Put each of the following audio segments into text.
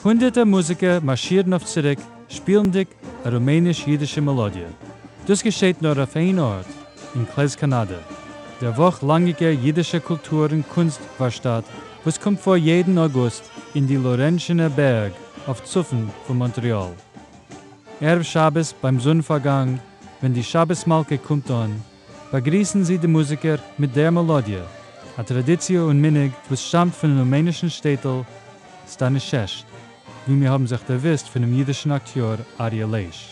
הונדערטער מוזיקער מארשירן אויף צוריק שפילנדיג א רומעניש-אידישע מעלאדיע. דאס געשעט נאר אויף איין ארט, אין קלעז קאנאדע, דער וואך לאנגיגער אידישער קולטור און קונסט ווארשטאט וואס קומט פאר יעדן אוגוסט אין די לארענשינער בערג אויף צפון פון מאנטריאל. ערב שבת ביים זון-פארגאנג ווען די שבת מלכה קומט אן, באגריסן זי די מוזיקער מיט דער מעלאדיע, א טראדיציע און מנהג וואס שטאמט פונעם רומענישן שטעטל סטאנישעשט, ווי מיר האבן זיך דערוואוסט פונעם אידישן אקטיאר אריה לייש.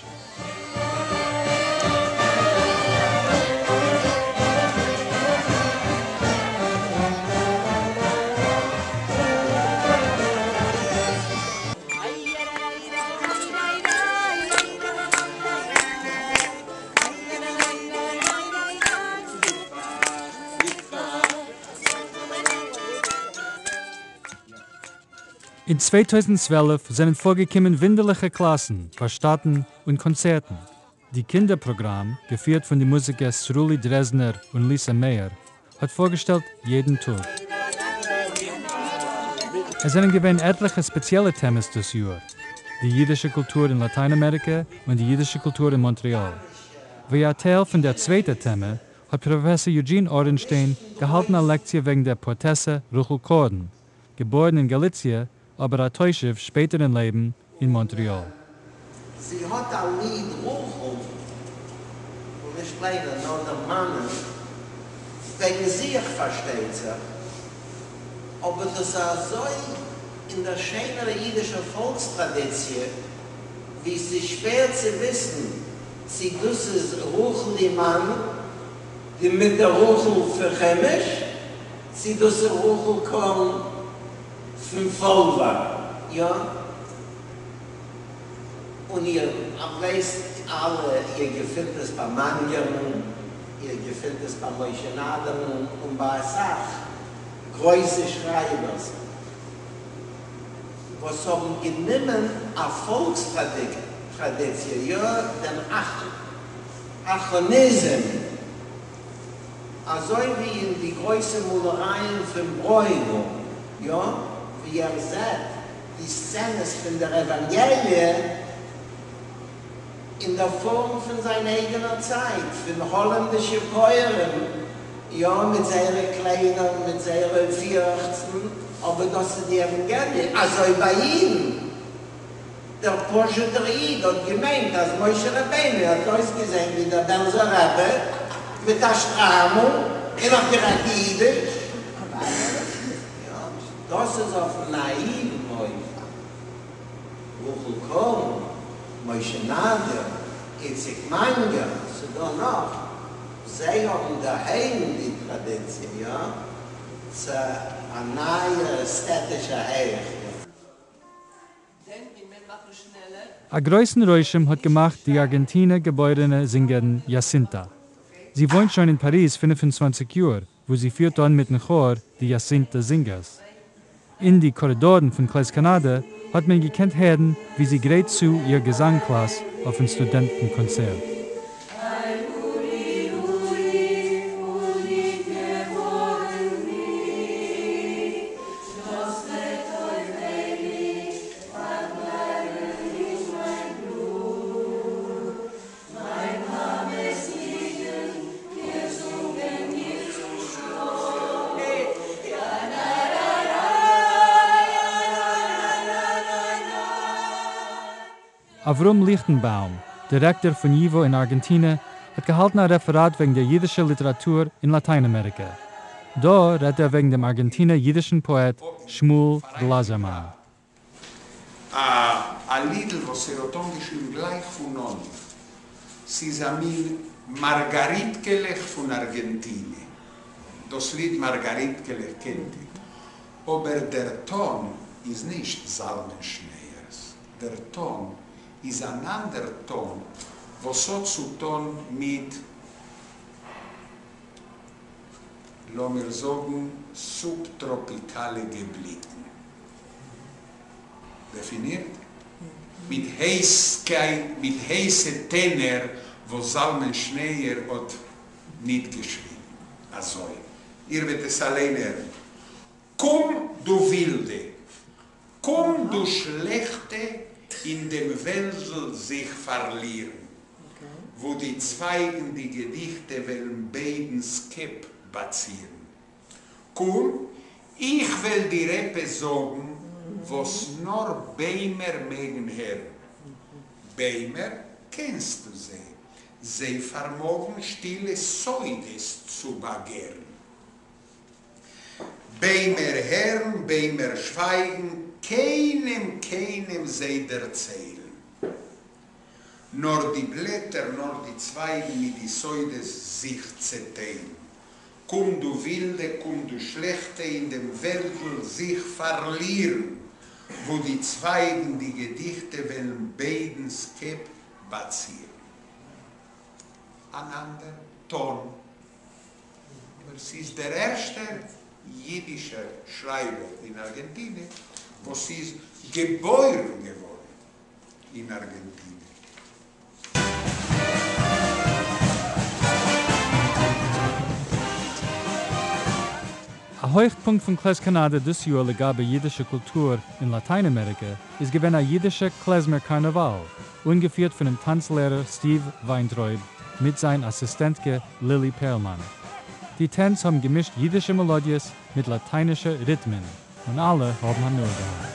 אין 2012 זענען פארגעקומען וואונדערליכע קלאסן, ווארשטאטן און קאנצערטן. די קינדער פראגראם, געפירט פון די מוזיקער סרולי דרעזנער און ליסא מאיר, האט פארגעשטעלט יעדן טאג. עס זענען געווען עטליכע ספעציעלע טעמעס דאס יאר, די אידישע קולטור אין לאטיין אמעריקע און די אידישע קולטור אין מאנטריאל. ווי א טייל פון דער צווייטער טעמע, האט פראפעסאר יוג'ין ארענשטיין געהאלטן א לעקציע וועגן דער פאעטעסע רחל קארן, געבוירן אין גאליציע, אבער א תושב שפעטער אין לעבן אין מאנטריאל. זי האט א ליד רחל, און נישט ליינען נאר דערמאנען, וועגן זיך פארשטייט זיך, אבער דאס איז אזוי אין דער שענערע אידישער פאלקס טראדיציע, ווי ס'איז שווער צו וויסן צי דאס איז רחל אמנו, די מוטער רחל פון חומש, צי דאס איז רחל קארן פון פאלווא, יא? און איר ווייסט אלע, איר געפינט עס ביי מאנגערן, איר געפינט עס ביי משה נאדערן און ביי אסאך גרויסע שרייבערס וואס האבן גענומען א פאלקס טראדיציע, יא, דעם אנאכראניזם, אזוי ווי אין די גרויסע מאלערייען פון ברויגל, יא, ווי ער זעט די סצענעס פון דער עוואנגעליע אין דער פארם פון זיין אייגענער צייט, פון האלענדישע פויערים, יא, מיט זייערע קליידער, מיט זייערע פירעכצן, אבער דאס איז די עוואנגעליע, אזוי ביי אידן. דער פשוט'ער איד האט געמיינט אז משה רבינו האט אויסגעזען ווי דער בעלזער רבי מיט א שטריימל און האט גערעדט אידיש. יא, דאס איז אויפן נאאיוון אופן. רחל קארן, משה נאדער, איציק מאנגער, ס'דא נאך, זיי האבן דערהויבן די טראדיציע, יא, צו א נייע עסטעטישע הייך. א גרויסן רושם האט געמאכט די ארגענטינע געבוירענע זינגערין יאסינטא. זי וואוינט שוין אין פאריז 25 יאר, וואו זי פירט אן מיטן כאר די יאסינטא זינגערס. אין די קארידארן פון קלעז קאנאדע האט מען געקענט הערן ווי זי גרייט צו איר געזאנג קלאס אויפן סטודענטן קאנצערט. אברהם ליכטנבאום, דירעקטאר פון ייוואו אין ארגענטינע, האט געהאלטן א רעפעראט וועגן דער יידישער ליטעראטור אין לאטיין-אמעריקע. דא רעדט ער וועגן דעם ארגענטינער יידישן פאעט שמואל גלאזערמאן. א לידל וואס ער האט אנגעשריבן גלייך פון אנהויב. ס'איז א מין מארגאריטקעלעך פון ארגענטינע. דאס ליד מארגאריטקעלעך קענט איר. אבער דער טאן איז נישט זלמן שניאור'ס. דער טאן איז אן אנדער טאן וואס האט צו טאן מיט, לאמיר זאגן, סובטראפיקאלע געבליטן. דעפינירט מיט הייסקייט, מיט הייסע טענער וואס זלמן שניאור האט ניט געשריבן אזוי. איר וועט עס אליין הערן. קום דו ווילדע. קום דו שלעכטע אין דעם וועלדל זיך פארלירן, וואו די צווייגן די געדיכטע וועלן ביידנס קעפ באצירן. קום, איך וועל דיר עפעס זאגן וואס נאר ביימער מעגן הערן. ביימער, קענסטו זיי? זיי פארמאגן שטילע סודות צו באגערן. ביימער הערן, ביימער שווייגן, קיינעם, קיינעם זיי דערציילן. נאָר די בלעטער, נאָר די צווייגן מיט די סודות זיך צעטיילן. קום דו ווילדע, קום דו שלעכטע אין דעם וועלדל זיך פאַרלירן, וואו די צווייגן די געדיכטע וועלן ביידנס קעפּ באַצירן. אַן אַנדער טאָן. אבער ס'איז דער ערשטער יידישער שרייבער אין ארגענטינע וואס איז געבוירן געווארן אין ארגענטינע. א הויכפונקט פון קלעזקאנאדע דאס יאר לגבי אידישע קולטור אין לאטיין אמעריקע איז געווען א אידישע קלעזמער קארנאוואל, אנגעפירט פונעם טאנץ לערער סטיוו וויינטרויב מיט זיין אסיסטענטקע לילי פערלמאן. די טענץ האבן געמישט אידישע מעלאדיעס מיט לאטיינישע ריטמען, און אלע האבן הנאה געהאט.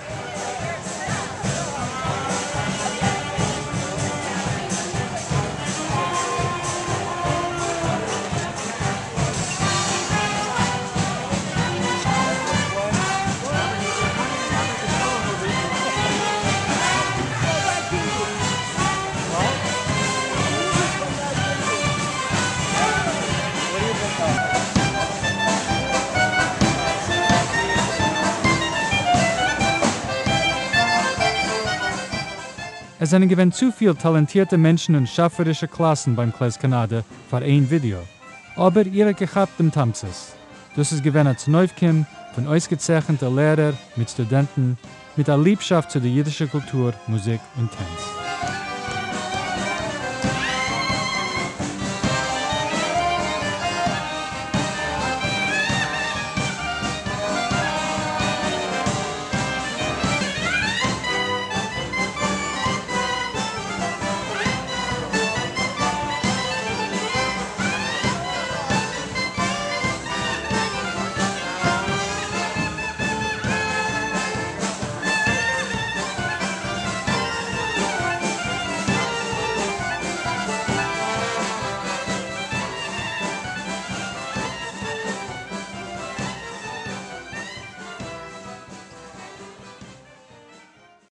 עס זענען געווען צופיל טאלענטירטע מענטשן און שאפערישע קלאסן ביים קלעזקאנאדע פאר איין ווידעא, אבער איר האט געכאפט דעם תמצית. דאס איז געווען א צונויפקום פון אויסגעצייכנטע לערער מיט סטודענטן, מיט א ליבשאפט צו די אידישע קולטור, מוזיק און טענץ.